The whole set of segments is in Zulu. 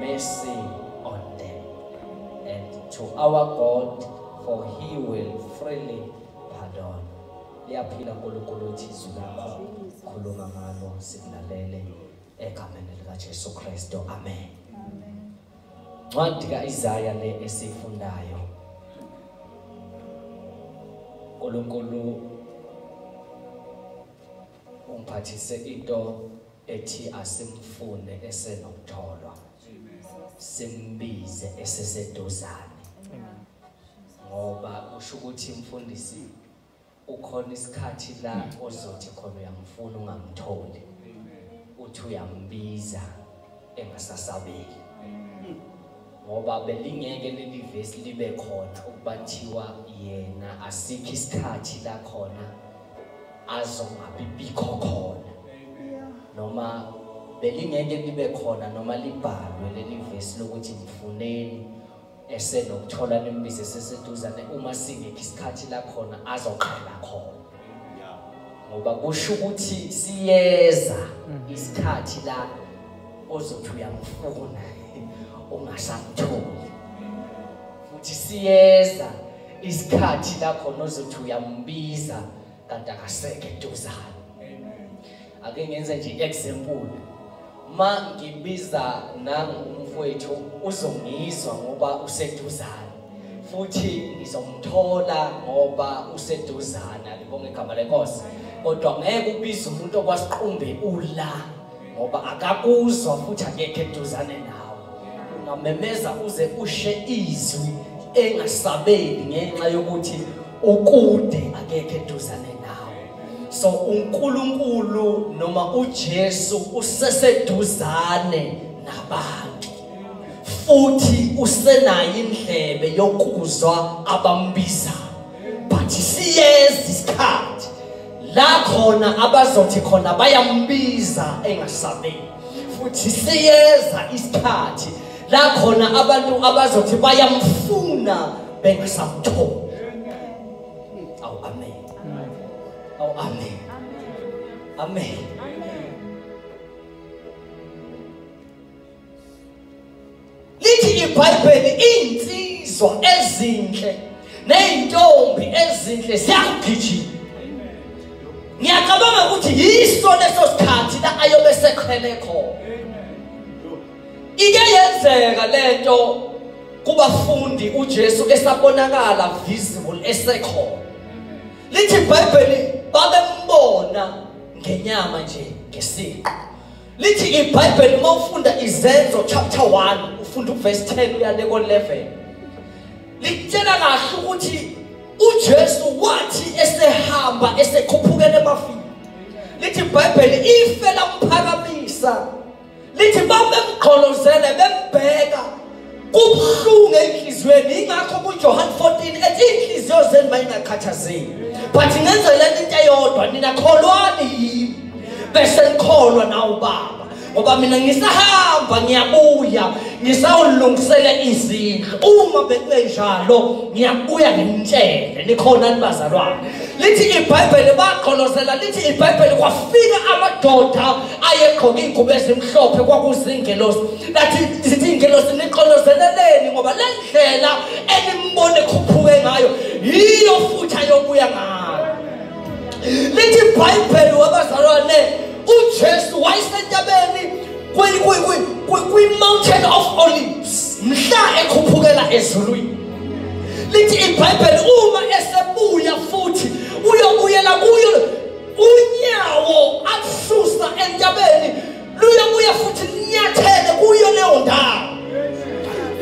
mercy on them, and to our God, for he will freely pardon. Liyaphila uNkulunkulu uthi izwi lakho, khuluma ngalo sikulalele egameni likaJesu Kristu, amen. Ncwadi kaIsaya le esifundayo, uNkulunkulu ungiphathise into ethi asimfune esenokutholwa, simbize eseseduzane. Ngoba usho ukuthi mfundisi ukhona isikhathi la ozothi khona uyamfuna ungamtholi, uthi uyambiza engasasabeli. Ngoba belingeke leli vesi libe khona ukubathiwa yena asikho isikhathi la khona azongabi bikho khona, noma belingeke libe khona noma libhalwe leli vesi lokuthi mfuneni esenokuthola nimbize seseduzane, uma singekho isikhathi la khona azoqhela khona. Ngoba kusho ukuthi siyeza isikhathi la ozothi uyamfuna ungasamtholi, futhi siyeza isikhathi la khona ozothi uyambiza kanti akasekho eduzane. Ake ngenze nje example, ma ngibiza nangu umfowethu uzongizwa ngoba useduzane, futhi ngizomthola ngoba useduzane, alibonge igama lenkosi. Kodwa ngeke ubize umuntu okwasiqumbe ula ngoba akakuzwa futhi akekho eduzane nawe. Ungamemeza uze ushe izwi engasabeli ngenxa yokuthi ukude, akekho eduzane nawe. So uNkulunkulu noma uJesu useseduzane nabantu, futhi usenayo indlebe yokuzwa abambizayo. But siyeza isikhathi la khona abazothi khona bayambiza engasabeli, futhi siyeza isikhathi la khona abantu abazothi bayamfuna bengasamtholi. Awu amen. Awu amen. Amen. Lithi iBhayibheli insizwa ezinhle nezintombi ezinhle ziyagijima. Ngiyacabanga ukuthi yiso leso sikhathi la ayobe seqhele khona. Ike yenzeka lento kubafundi uJesu esabonakala visible esekhona. Lithi iBhayibheli babembona ngenyama nje ngesiqu. Lithi iBhayibheli uma ufunda Izenzo chapter 1 ufunda uverse 10 uya le ko-11, likutshela kahle ukuthi uJesu wathi esehamba esekhuphukela emafini, lithi iBhayibheli ife lamphakamisa, lithi babemgqolozele bembheka kubuhlungu enhliziyweni. Ingakho kuJohn 14 ethi inhliziyo zenu mayingakhathazeki, but ngenzeleni into eyodwa, nina kholwani yimi bese nikholwa na ubaba, ngoba mina ngisahamba ngiyabuya ngisawulungisela izindlu. Uma bekungenjalo ngiyabuya ngimtshele nikhona nibazalwane. Lithi iBhayibheli bagqolozela, lithi iBhayibheli kwafika amadoda ayegqoke ingubo ezimhlophe, kwakuzingelosi. Lathi zithi ingelosi niqolozeleleni ngoba le ndlela enimbone khuphuke ngayo yiyo futhi ayobuya ngayo. Lithi iBhayibheli wabazalwane uJesu wayesentabeni kwi-Mountain of Olives mhla ekhuphukela ezulwini. Lithi iBhayibheli uma esebuya futhi uyobuyela kuyo, unyawo asusa entabeni luyobuya futhi linyathele kuyo leyo ndawo.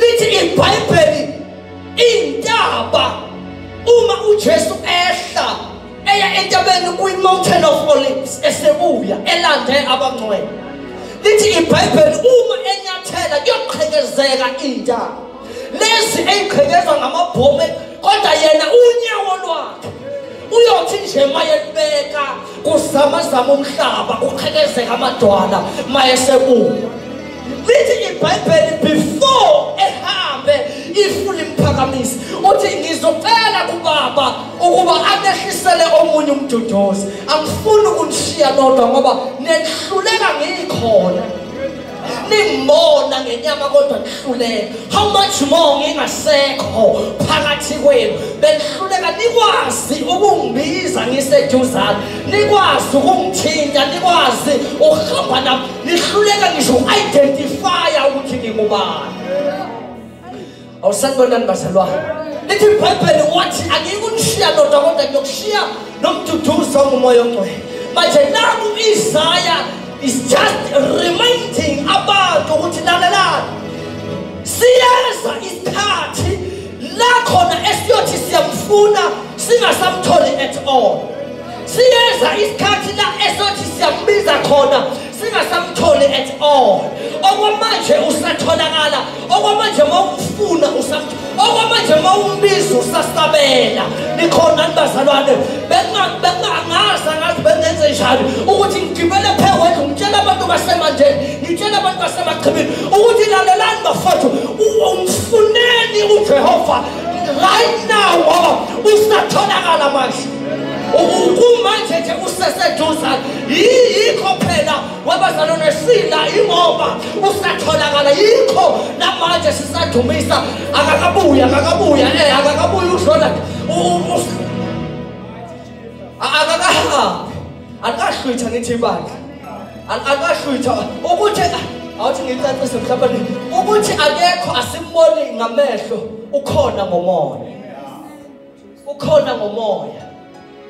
Lithi iBhayibheli intaba uma uJesu ehla eya entabeni kwi-Mountain of Olives esebuya elande abangcwele, lithi iBhayibheli uma enyathela kuyoqhekezeka intaba lezi eyiqhekezwa ngamabhomu, kodwa yena unyawo lwakhe uyothi nje mayelibeka kuzamazama umhlaba kuqhekezeka amadwala mayesebuya. Lithi iBhayibheli before ehambe ifu limphakamisa, uthi ngizocela kubaba ukuba anehlisele omunye umduduzi, angifuni ukunishiya nodwa ngoba nihluleka ngikhona, ningibona khona ngenyama kodwa nihluleka. How much more ngingasekho phakathi kwenu, benihluleka nikwazi ukungibiza ngiseduzane, nikwazi ukungithinta, nikwazi ukuhamba nami, nihluleka ngisho uku-identifya ukuthi ngingubani. Awusanibonani bazalwane? Lithi iBhayibheli wathi angiyikunishiya nodwa kodwa ngiyokushiya nomduduzi onguMoya oNgcwele. Manje naku Isaya is just reminding abantu ukuthi lalelani, siyeza isikhathi la khona esiyothi siyamfuna singasamtholi at all. Siyeza isikhathi la esiyothi siyambiza khona singasamtholi at all. Okwamanje usatholakala, okwamanje mawumfuna usamthola, okwamanje mawumbiza usasabela. Nikhona bazalwane? Bengangazi angazi bengenze njani ukuthi ngigibele phezu kwendlu ngitshela abantu basemandeni, ngitshela abantu basemachibini ukuthi lalelani bafowethu, umfuneni uJehova right now ngoba usatholakala manje. Kumanje nje useseduzane. Yikho phela wabazalwane sila ingoba usatholakala, yikho namanje sisadumisa. Akakabuya, akakabuya, akakabuya uJona, akakahambi, akahlwitha ngithi ibandla, akahlwitha ukuthi awuthi ngicacise mhlawumbe ukuthi akekho, asimboni ngamehlo, ukhona ngomoya, ukhona ngomoya.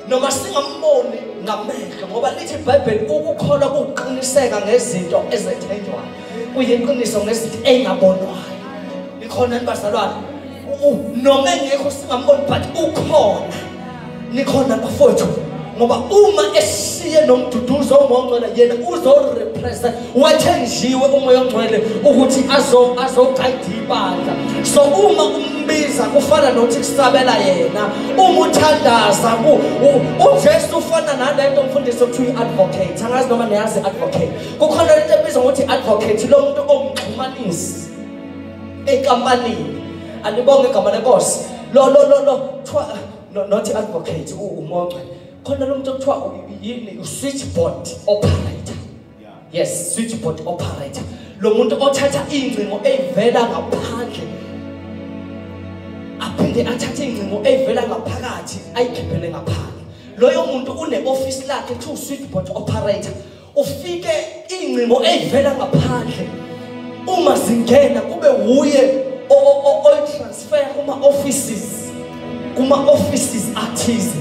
Noma singamboni ngamehlo, ngoba lithi iBhayibheli ukukholwa kuqiniseka ngezinto ezethenjwayo, kuyiqiniso ngezinto engabonwayo. Nikhona bazalwane? Noma engekho singamboni but ukhona. Nikhona bafowethu? Ngoba uma esiye nomduduzo oNgcwele yena uzorepresent, wethenjiwe uMoya oNgcwele ukuthi azogayida ibandla. So uma umbiza kufana nokuthi kusabela yena, uma uthandaza uJesu ufana nalento umfundisi okuthiwa i-advocate. Angazi noma niyazi i-advocate. Kukhona lento ebizwa ngokuthi i-advocate, lo muntu ongixhumanisi enkampanini. Anibonge igama lenkosi. Lo kuthiwa not advocate, uMongcwele. Khona lo muntu okuthiwa yini, u-switchboard operator. Yes, switchboard operator. Lo muntu othatha ingcingo eyivela ngaphandle aphinde athathe ingcingo eyivela ngaphakathi ayikhiphele ngaphandle. Loyo muntu une-office lakhe kuthiwa switchboard operator. Ufike ingcingo eyivela ngaphandle uma zingena kube wuye oyi-transfer kuma-offices, kuma-offices athize.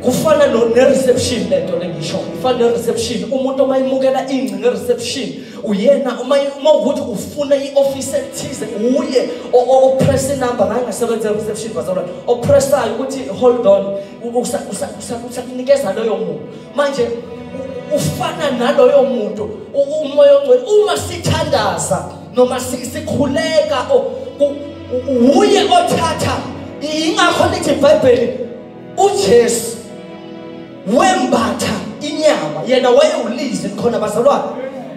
Kufana ne-reception lento lengisho, ifana ne-reception. Umuntu uma imukela ingcingo e-reception uyena, uma ukuthi ufuna i-office ethize uye opress number. Ngaye ngasebenza e-reception bazalwane, opressayo ukuthi hold on, usakunikeza loyo muntu. Manje ufana naloyo muntu uMoya oNgcwele. Uma sithandaza noma sikhuleka uye othatha. Ingakho lithi iBhayibheli uJesu wembatha inyama, yena wayewulizwi. Khona bazalwane,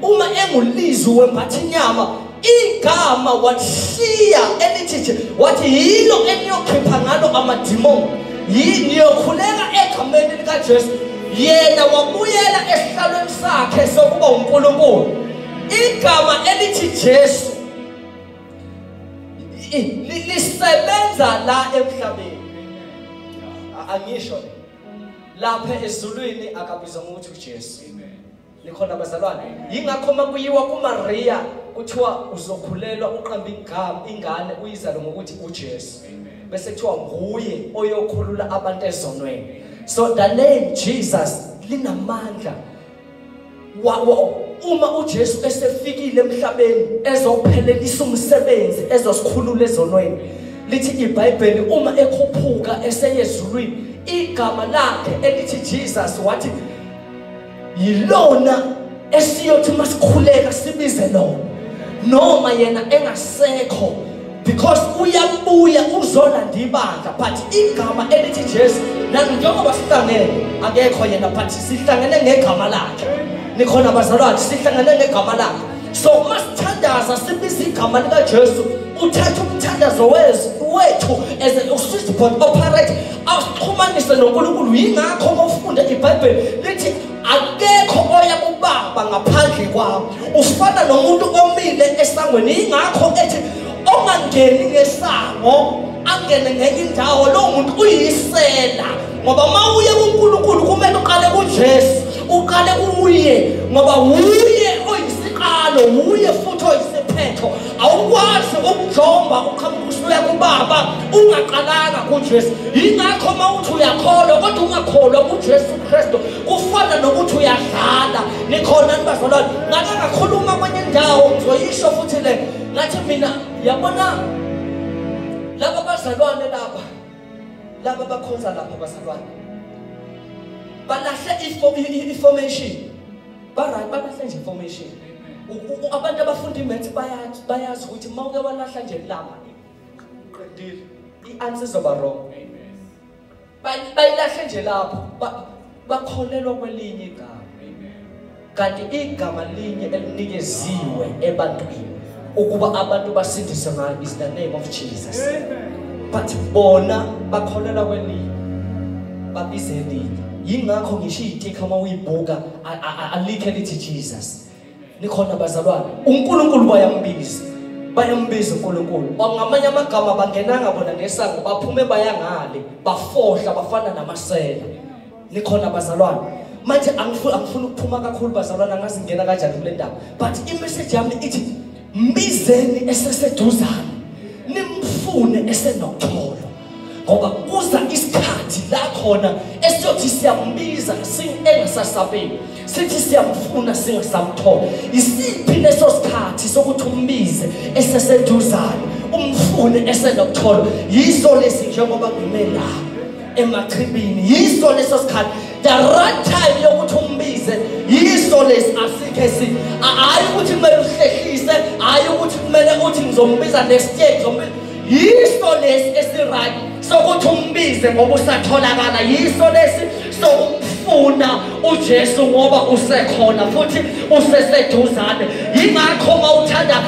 uma engulizwi wembatha inyama, igama washiya elithi nje wathi yilo eniyokhipha ngalo amadimoni, niyokhuleka egameni likaJesu. Yena wabuyela esihlalweni sakhe sokuba uNkulunkulu. Igama elithi Jesu lisebenza la emhlabeni. Angisho lapha ezulwini akabizwa ngokuthi uJesu. Nikhona bazalwane? Yingakho makuyiwa kuMaria kuthiwa uzokhulelwa uqambe ingane uyizale ngokuthi uJesu, bese kuthiwa nguye oyokhulula abantu ezonweni. So the name Jesus linamandla. Uma uJesu esefikile emhlabeni ezophelelisa umsebenzi, ezosikhulula ezonweni, lithi iBhayibheli uma ekhuphuka eseyezulwini igama lakhe elithi Jesus wathi yilona esiyothi masikhuleka sibize lona noma yena engasekho, because uyabuya uzolanda ibandla. But igama elithi Jesu, njengoba sihlangene akekho yena, but sihlangene ngegama lakhe. Nikhona bazalwane? Sihlangene ngegama lakhe. So masithandaza sibiza igama likaJesu, uthatha umthandazo wethu as a switchboard operator asixhumanise noNkulunkulu. Yingakho uma ufunda iBhayibheli lithi akekho oya kubaba ngaphandle kwami. Ufana nomuntu omile esangweni. Ingakho ethi ongangeni ngesango angene ngenye indawo, lowo muntu uyisela. Ngoba uma uye kuNkulunkulu kumele uqale kuJesu, uqale kuye, ngoba uye oyisiqalo, uye futhi oyisiphetho. Awukwazi ukujomba uqhamuka usuya kuBaba ungaqalanga kuJesu. Yingakho uma uthi uyakholwa kodwa ungakholwa kuJesu Kristu kufana nokuthi uyadlala. Nikhona nibazalwane? Ngake ngakhuluma kwenye indawo, ngizoyisho futhi le, ngathi mina yabona laba bazalwane laba bakhonza lapha bazalwane balahle i-formation, ba-right, balahle nje i-formation. Abantu abafunda i-maths bayazi ukuthi uma uke walahla nje lama qedile, i-answer izoba wrong. Bayilahle nje lapho, bakholelwa kwelinye igama, kanti igama linye elinikeziwe ebantwini ukuba abantu basindiswe ngayo is the name of Jesus. But bona bakholelwa kwelinye, babize elinye. Yingakho ngisho iyitikha uma uyibuka alikho elithi Jesus. Nikhona bazalwane? uNkulunkulu bayambiza, bayambiza uNkulunkulu. Ngamanye amagama bangenanga bona ngesango, baphume bayangale, bafohla bafana namasela. Nikhona bazalwane? Manje angifuni ukuphuma kakhulu bazalwane, angazi ngena kanjani kule ndaba, but imessage yami ithi mbizeni eseseduzane, nimfune esenoxolo, ngoba kuza isikhathi la khona esiyothi siyambiza engasasabeli, sithi siyamfuna singasamthola. Isiphi leso sikhathi sokuthi umbize eseseduzane, umfune esenoxolo? Yiso lesi njengoba ngime la emachibini, yiso leso sikhathi, the right time yokuthi umbize yiso lesi. Asikhe si hayi ukuthi kumele uhlehlise, hayi ukuthi kumele uthi ngizombiza next year, ngizombiza. Yiso lesi esi-right sokuthi umbize ngoba usatholakala. Yiso lesi sokumfuna uJesu ngoba usekhona futhi useseduzane. Yingakho uma uthanda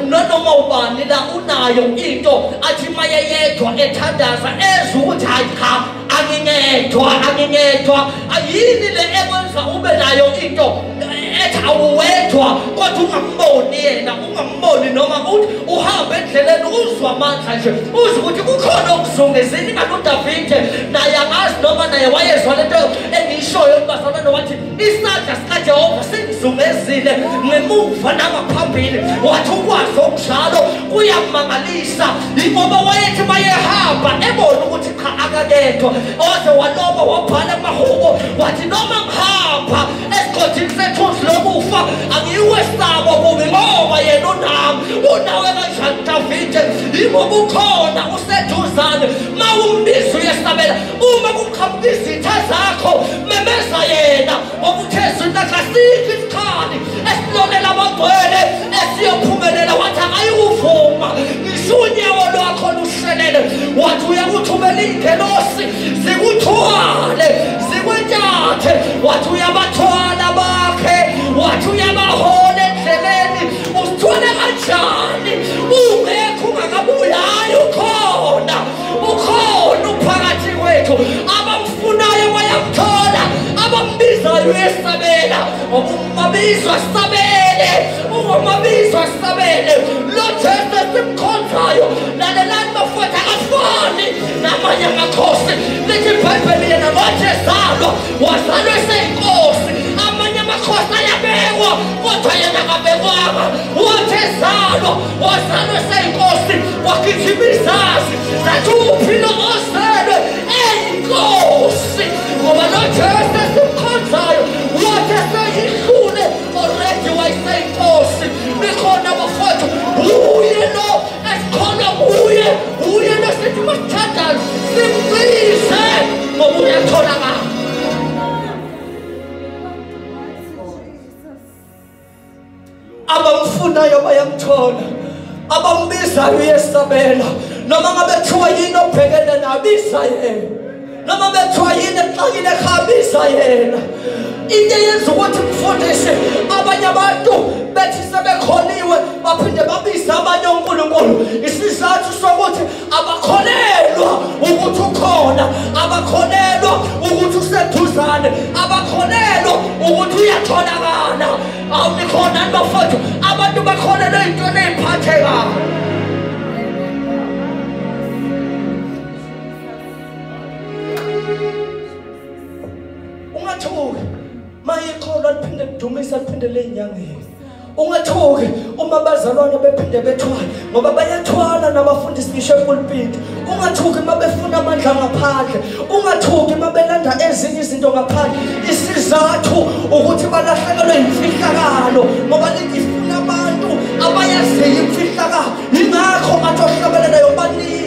nanoma ubani la unayo into athi mayeyedwa ethandaza ezwe ukuthi hayi cha, angingedwa, angingedwa. Ayini le ekwenza ube nayo into ethi awuwedwa kodwa ungamboni yena, ungamboni noma uthi uhambe endleleni uzwa amandla nje, uzwe ukuthi kukhona okuzungezile. Ingane uDavide naye angazi noma naye wayezwa lento engiyishoyo bazalwane, wathi isandla sikaJehova singizungezile ngemuva nangaphambili. Wathi ukwazi okunjalo kuyamangalisa, ingoba wayethi mayehamba ebona ukuthi cha akakedwa, waze waloba wabhala amahubo wathi noma ngihamba esigodini sethunzi lokufa angiyiwesaba bubi ngoba yena unami. Unawe kanjani Davide? Ingoba ukhona, useduzane. Ma umbiza uyesabela. Uma kuqhamuka izitha zakho memeza yena, ngoba uthe ezwini lakhe asikho isikhali esilolela abagcwele esiyophumelela. Wathi akayikuvuma ngisho unyawo lwakho lushelele. Wathi uyakuthumela iy'ngelosi zikuthwale zikwethathe. Wathi uyabathwala bakhe, wathi uyabahola endleleni. Usithwale kanjani ungekho, ungakabuyi? Hayi, ukhona, ukhona uphakathi kwethu. Abamfunayo bayamthola, abambizayo uyesabela. Ngoba umabizwa sabele, ungumabizwa sabele. Lo Jesu esimkhonzayo, lalelani bafowethu, akafani namanye amakhosi. Lithi iBhayibheli yena wathi ezalwa wazalwa eseyinkosi. Amanye amakhosi ayabekwa kodwa yena akabekwanga. Wathi ezalwa wazalwa eseyinkosi, wagijima izazi zathi uphi lo ozelwe eyinkosi? Ngoba lo Jesu esimkhonzayo wathi eseyihlule already wayeseyinkosi. Nikhona bafowethu? Uye lo esikholwa kuye, uye lo sithi masithandayo simbize ngoba uyatholakala. Abamfunayo bayamthola, abambizayo uyesabela. Noma ngabe kuthiwa yini obhekene nayo, biza yena. Noma bethiwa yini exakile ekhaya, biza yena. Into eyenza ukuthi mfundisi abanye abantu bethi sebekholiwe baphinde babize abanye onkulunkulu, isizathu sokuthi abakholelwa ukuthi ukhona, abakholelwa ukuthi useduzane, abakholelwa ukuthi uyatholakala. Awunikhona bafowethu? Abantu bakholelwa ey'ntweni ey'phansi. ephathekayo. Ungathuki mayikholwa liphinde lidumisa liphinde lenyangeni. Ungathuki uma bazalwane bephinde bethwala, ngoba bayathwala nabafundisi ngisho epulpit. Ungathuki uma befuna amandla ngaphandle, ungathuki uma belanda ezinye izinto ngaphandle. Isizathu ukuthi balahlekelwe imfihlakalo, ngoba lithi ifuna abantu abayaziyo imfihlakalo. Yingakho athi ohlabelelayo baningi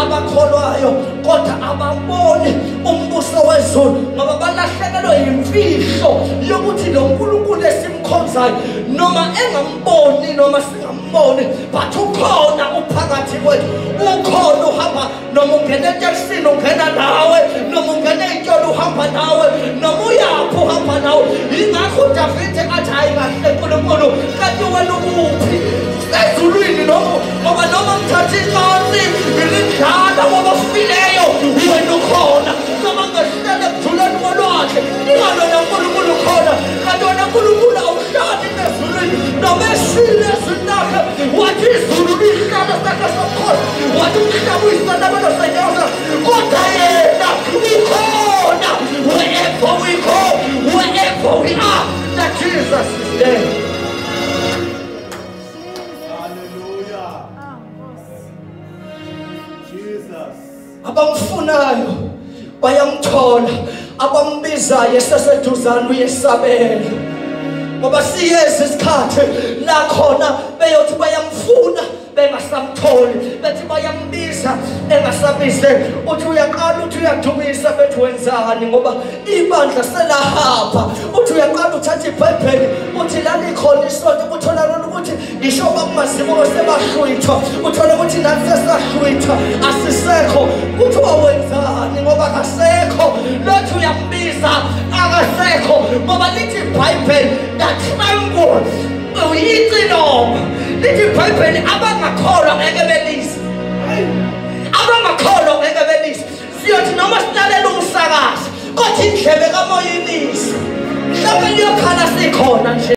abakholwayo kodwa ababoni umbuso wezulu, ngoba balahlekelwe imfihlo yokuthi lo nkulunkulu esimkhonzayo noma engamboni noma singamboni, but ukhona uphakathi kwethu, ukhona uhamba. Noma ungena etekisini ungena nawe, noma ungena ey'tolo uhamba nawe, noma uyaphi uhamba nawe. Yingakho uDavide athi hayi kahle nkulunkulu, kanti wena ukuphi? Ezulwini noma ngoba noma ngithatha inqondi ngilidlala kwabafileyo, wena ukhona. Noma ngehlele ekujuleni kolwandle, ingalona nkulunkulu ukhona. Kanti wena nkulunkulu awuhlali ezulwini, noma eshile ezulwini lakhe wathi izulu lihlala sakhe sokukhona, wathi umhlaba uyisanabelo senyawo, kodwa yena ukhona. Wherever we go, wherever we are, that Jesus is there. Abamfunayo bayamthola, abambizayo eseseduzane uyesabela. Ngoba siyeza isikhathi la khona beyothi bayamfuna bengasamtholi, bethi bayambiza engasabize. Uthi uyaqala uthi uyadumisa, bethi wenzani? Ngoba ibandla selahamba. Uthi uyaqala uthatha iBhayibheli uthi lalikhona isonto, kutholakala ukuthi ngisho bakumazibuko sebahlwithwa, uthole ukuthi nathi sesahlwithwa asisekho. Uthi wenzani? Ngoba akasekho. Lothi uyambiza akasekho, ngoba lithi iBhayibheli that uyicilongo. Lithi iBhayibheli abangakholwa ngeke belise, abangakholwa ngeke belise. Siyothi noma silalela umsakazo, kodwa indlebe kamoya imise, mhlawumbe liyokhala sikhona nje.